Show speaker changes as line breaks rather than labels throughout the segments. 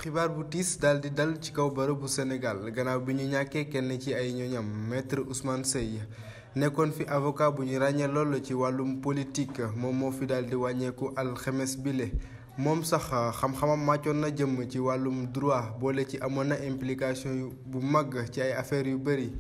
xibaar bu tiis daal di dal ci kaw bërëbu Sénégal gannaaw bi ñu ñàkkee kenn ci ay ñoñam maître Ousmane Seye nekkoon fi avocat bu ñu ràññee lool ci wàllum politique moom moo fi daal di wàññeeku alxemes bile. moom sax xam-xamam màccoon na jëm ci wàllum droit boole ci amoon na implication bu mag ci ay affaires yu bëri.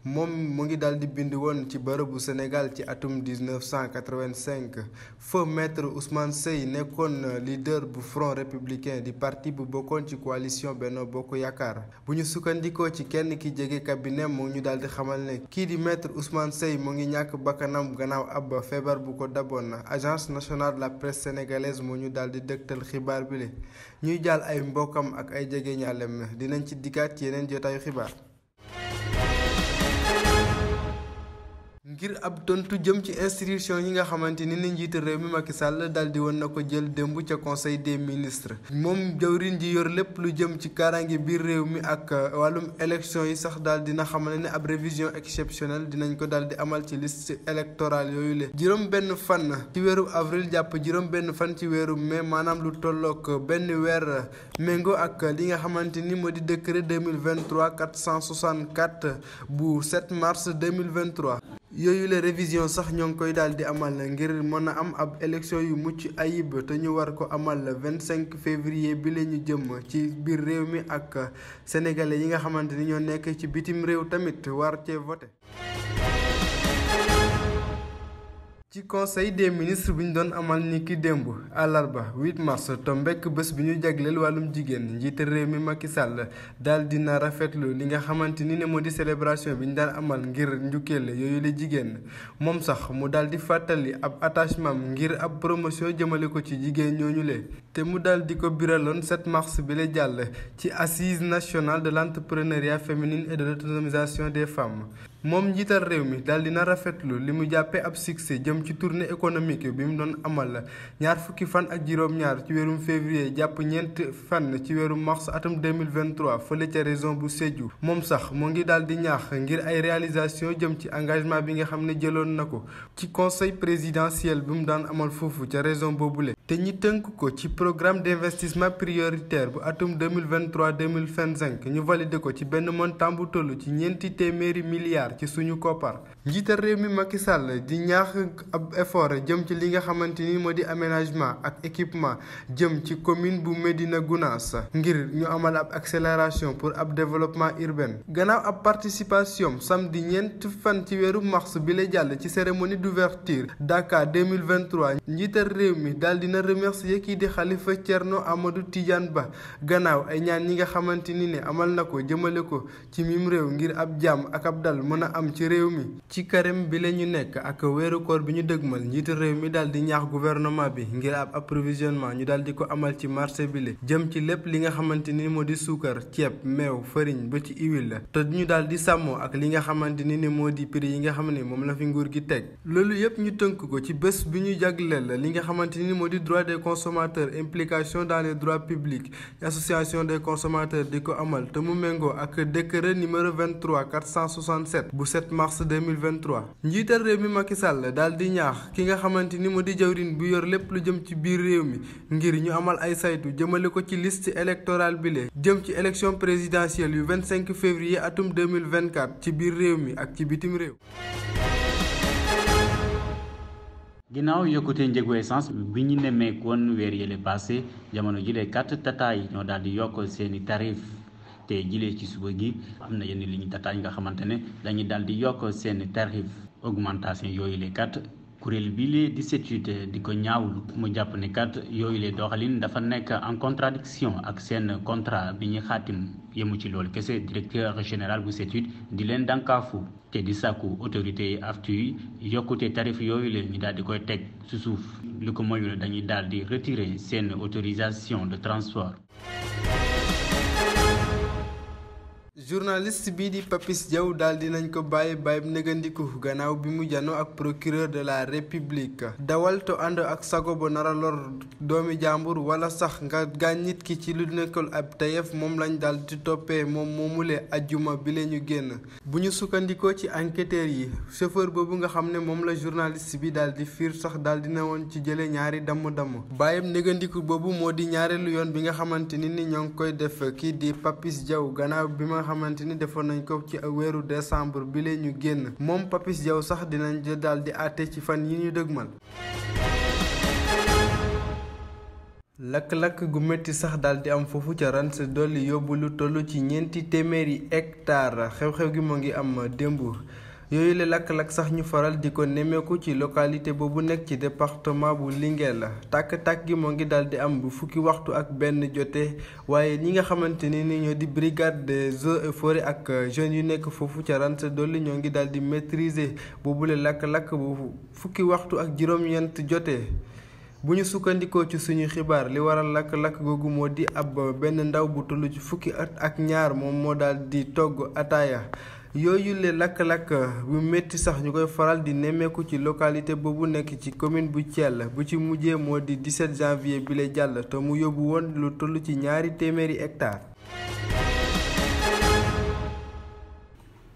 moom mu ngi daal di bind woon ci bërëbu Sénégal ci atum 1985 feu maître Ousmane Seye nekkoon leader bu Front républicain di parti bu bokkoon ci coalition Benno Bokk Yaakaar. bu ñu sukkandikoo ci kenn ki jege cabinet mu ñu daal di xamal ne kii di maître Ousmane Seye mu ngi ñàkk bakkanam gannaaw ab feebar bu ko daboon. agence nationale de la presse sénégalaise moo ñu daal di dëgtal xibaar bi le ñuy jàll ay mbokkam ak ay jege ñaalem dinañ ci dikkaat ci yeneen jotaayu xibaar. ngir ab tontu jëm ci institution yi nga xamante ni njiitu réew mi Macky Sall daal di woon na ko jël démb ca conseil des ministres moom jawriñ ji yor lépp lu jëm ci kaaraange biir réew mi ak wàllum élection yi sax daal dina xamal ne ab révision exceptionnelle dinañ ko daal di amal ci liste électorale yooyu le juróom benn fan ci weeru avril jàpp juróom benn fan ci weeru mai maanaam lu tollook benn weer méngoo ak li nga xamante ni moo di décret 2023 464 bu 7 mars 2023. yooyu la révision sax ñoo ngi koy daal di amal ngir mën a am ab élection yu mucc ayib te ñu war ko amal le 25 février bi la ñu jëm ci biir réew mi ak sénégalais yi nga xamante ni ñoo nekk ci bitim réew tamit war cee voté. ci conseil des ministres bi ñu doon amal ni ki démb àllarba 8 mars tombek bés bi ñu jagleel wàllum jigéen njiite réew mi Macky Sall daal dina rafetlu li nga xamante ni ne moo di célébration bi ñu daan amal ngir njukkeel yooyu la jigéen moom sax mu daal di fàttali ab attachement ngir ab promotion jëmale ko ci jigéen ñooñu le te mu daal di ko biraloon 7 mars bi la jàll ci assise nationale de l'entrepreneuriat féminin et de l'autonomisation des femmes. moom njiital réew mi daal dina rafetlu li mu jàppee ab succès jëm ci tournée économique bi mu doon amal ñaar fukki fan ak juróom-ñaar ci weerum février jàpp ñeent fan ci weerum mars atum 2023 fële ca région bu Sédhiou. moom sax mu ngi daal di ñaax ngir ay réalisation jëm ci engagement bi nga xam ne jëloon na ko ci conseil présidentiel bi mu daan amal foofu ca région boobule. te ñi tënk ko ci programme d'investissement prioritaire bu atum 2023-2025 ñu validé ko ci benn montant bu toll ci ñeenti téeméeri milliards ci suñu koppar. njiital réew mi Macky Sall di ñaax ab effort jëm ci li nga xamante ni moo di aménagement ak équipement jëm ci commune bu Médina Gounass ngir ñu amal ab accélération pour ab développement urbain. gannaaw ab participation samedi ñeent fan ci weeru mars bi la jàll ci cérémonie d'ouverture Dakar 2023 njiital réew mi daal dina remercier kii di Khalifa Thierno Amadou Tidiane Ba gannaaw ay ñaan ñi nga xamante ni ne amal na ko jëmale ko ci mim réew ngir ab jàmm ak ab dal mën a am ci réew mi. ci carême bi la ñu nekk ak weeru koor bi ñu dëgmal njiitu réew mi daal di ñaax gouvernement bi ngir ab approvisionnement ñu daal di ko amal ci marché bi la jëm ci lépp li nga xamante ni moo di suukar ceeb meew farine ba ci huile la te ñu daal di sàmmoo ak li nga xamante ni moo di prix yi nga xam ne moom la fi nguur gi teg. loolu yëpp ñu tënk ko ci bés bi ñu jagleel li nga xamante ni moo di droit des consommateurs implication dans les droits publics association des consommateurs di ko amal te mu méngoo ak décret numéro 23 467 bu 7 mars 2023 njiital réew mi Macky Sall daal di ñaax ki nga xamante ni moo di jawriñ bu yor lépp lu jëm ci biir réew mi ngir ñu amal ay saytu jëmale ko ci liste électorale bi le jëm ci élection présidentielle yu 25 février atum 2024 ci biir réew mi ak ci bitim réew.
ginnaaw yokkute njëgu essence bi ñu nemmeekoon weer yële passé jamono jile kat tata yi ñoo daal di yokk seeni tarif te jile ci suba gi am na yenn ligne tata yi nga xamante ne dañuy daal di yokk seeni tarif augmentation yooyu le kat kuréel bi lee di CETUD di ko ñaawlu mu jàpp ne kat yooyu le doxalin dafa nekk en contradiction ak seen contrat bi ñu xaatim yemu ci loolu kese directeur général bu CETUD di leen dànkaafu te di sàkku autorité yi aftu yi yokkute tarif yooyu leen ñu daal di koy teg su suuf lu ko moyul dañuy daal di retirer seen autorisation de transport.
journaliste bii di Papis Diaw daal dinañ ko bàyyi négandiku gannaaw bi mu janoo ak procureur de la république dawal to ànd ak sago ba nara lor doomi jàmbur wala sax nga gaañ nit ki ci lu nekkul ab tayef moom lañ daal di toppee moom moomule ajjuma bi la ñu génn bu ñu sukkandikoo ci enquêteurs yi chauffeur boobu nga xam ne moom la journaliste bi daal di fiir sax daal dina woon ci jële ñaari damm-damm bàyyam négandiku boobu moo di ñaareelu yoon bi nga xamante ni ñoo ngi koy def kii di Papis Diaw gannaaw bi ma xamante ni defoon nañ ko ci weeru décembre bi lee ñu génn moom Papis Diaw sax dinañ daal di àtte ci fan yi ñu dëgmal. lakk-lakk gu métti sax daal di am foofu ca Ranse Dolli yóbbu lu toll ci 4 téeméeri hectare xew-xew gi moo ngi am démb yooyu la lakk-lakk sax ñu faral di ko nemmeeku ci localité boobu nekk ci département bu Linguère la tàkk-tàkk gi moo ngi daal di am bu fukki waxtu ak benn jotee waaye ñi nga xamante ni ñoo di brigade des eaux et forêts ak jeunes yu nekk foofu ca Ranse Dolli ñoo ngi daal di maîtriser boobule lakk-lakk bu fukki waxtu ak juróom-ñeent jotee. bu ñu sukkandikoo ci suñu xibaar li waral lakk-lakk googu moo di ab benn ndaw bu toll ci fukki at ak ñaar moom moo daal di togg ataaya yooyu le lakk-lakk bu métti sax ñu koy faral di nemmeeku ci localité boobu nekk ci commune bu Thiel bu ci mujjee moo di 17 janvier bi la jàll te mu yóbbu woon lu toll ci 2 téeméeri hectares.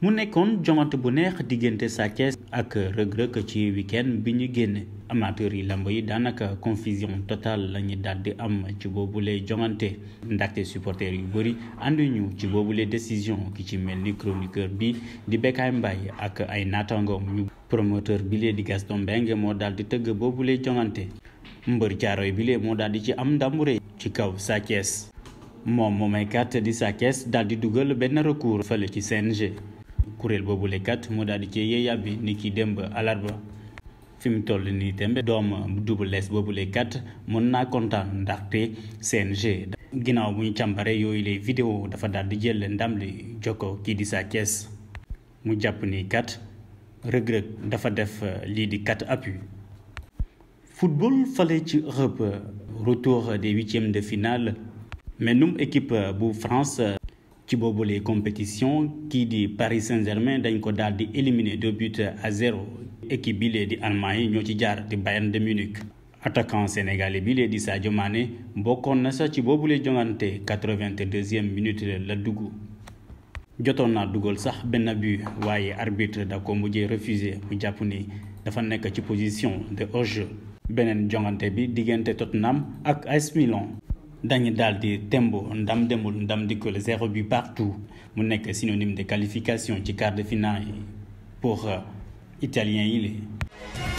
mu nekkoon jongante bu neex diggante Sa Thiès ak Reug Reug ci week-end bi ñu génn amateur yi lamb yi daanaka confusion totale la ñu daal di am ci boobule jongante ndaxte supporters yu bëri ànduñu ci boobule décision ki ci mel ni chroniqueur bi di Bécaye Mbaye ak ay naataangoom ñu promoteur bi lee di Gaston Mbengue moo daal di tëgg boobule jongante mbër Caaroy bi lee moo daal di ci am ndam rëy ci kaw Sa Thiès moom moomay kat di Sa Thiès daal di dugal benn recours fële ci CNG. kuréel boobu lekkat moo daal di ci yee yàbbi ni ki démb alarba fi mu toll nii tembe doom Double Less boobu lekkat mën naa kontaan ndaxte CNG ginnaaw bu ñu càmbare yooyu les vidéo dafa daal di jël ndam li jokko kii di Sa Thiès mu jàpp ni kat Reug Reug dafa def lii di 4 appuis. football fale ci Europe retour des 8e de finale menum équipe bu France. ci boobule compétition kii di Paris Saint-Germain dañ ko daal di éliminer 2-0 équipe bi lee di Allemagne yi ñoo ci jaar di Bayern de Munich attaquant sénégalais bi lee di Sadio Mané bokkoon na sax ci boobule jongante 82e minute la dugg jotoon naa dugal sax benn but waaye arbitre da ko mujjee refusé mu jàpp ni dafa nekk ci position de hors-jeu beneen jongante bi diggante Tottenham ak AS Milan dañu daal di tembo ndam demul ndam dikkul 0 but partout mu nekk synonyme de qualification ci quart de finale yi pour italien yi la